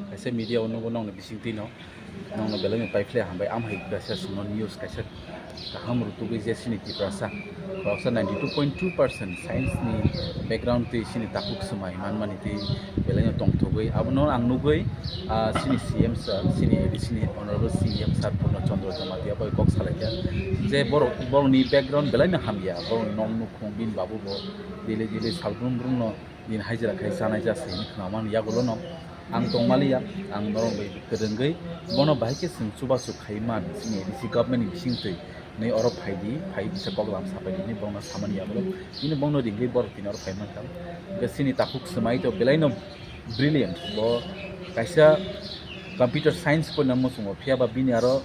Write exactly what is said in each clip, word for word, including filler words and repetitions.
Kaisa media o nugo nongni bisingtwi no, nongno belai no paiphle hambai, am hai kaisa songno news kaisa kaham rutugwi je sini Tiprasa khoroksa ninety two point two percent science ni background twi sini takhuk swmai manmani twi belai no tongthogwi abono ang nugwi, ah, sini C M sir, sini A D C ni honorable C M sir Purno Chandra Jamatia bai kok salaikha je borok, borokni background belai no hamya, borokni nok nukhung bini babu bo daily daily salbrum brum no din hajira khai chanai ja se hinwi khwnamani yagulo no ang tongmaliya, ang norok bai kwrwngwi bono bahai khe chwng chubachu khai man sini A D C government ni bisingtwi nai oro phaidi, phai kisa kok lam sapai di hinwi bono samani yagulo, bini bono ringwi borok tini oro phai mankha. Hwnkhe sini takhuk swmai to belai no brilliant, bo kaisa computer science poina muchungo, phiya ba bini aro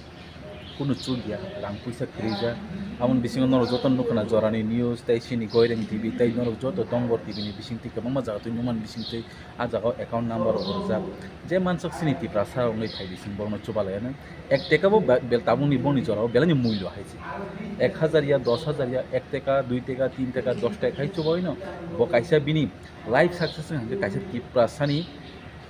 kunu chuk ya, rang puisa kwrwi ja. Aboni bisingo norok joto nukha na Jorani News, tei sini Goireng T V, tei norok joto Dongor T V ni bisingtwi kwbangma jaga twi nukmani bisingtwi ah jaga o account number rok rijak. Je mansok sini Tiprasa wngwi phai bising borokno chubalaiya nang. Ek teka bo be-, bel tabukni boni jorao belai ni mullo hai se. Ek hajar ya, dos hajar ya, ek teka, dui teka, tin teka, dos teka khai chubaino bo kaisa bini life success wngkha hwnkhe kaisa Tiprasani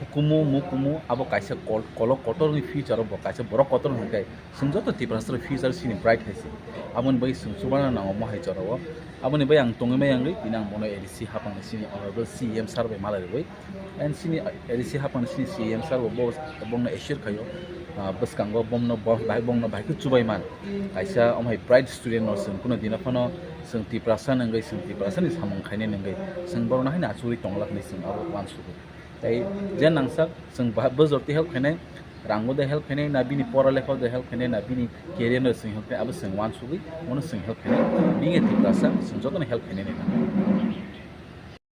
hukumu, mukumu, abo kaisa kol-, kolok kotor wngwi future o bo kaisa borok kotor wngkha khe chwng joto Tiprasa rok future sini bright hai se. Aboni bagwi chwng chubana nango mohai jorao. Aboni bagwi ang tongwi maya wngwi tini ang bono A D C hapangni sini honorable C M sir bai malai rwui. And sini A D C hapangni sini C M sir bo, bo, bongno assure khaio, ah, bwskango bomno bo-, bahai bongno bahai khe chubai man. Kaisa omhai bright student no chwng kuno dino phano chwng Tiprasa nangwi, chwng Tiprasa ni samung khainai nangwi, chwng borokno haino achugwi tongla hwnwi chwng abo uansukgo. Tei je nangsak chwng ba-, bwswk twi help khainai, rango de help khainai, na bini pora lekha de help khainai, na bini career no chwng help khainai, abo chwng uansugwi, bono chwng help khainai, being a Tiprasa, chwng jotono help khainai nai.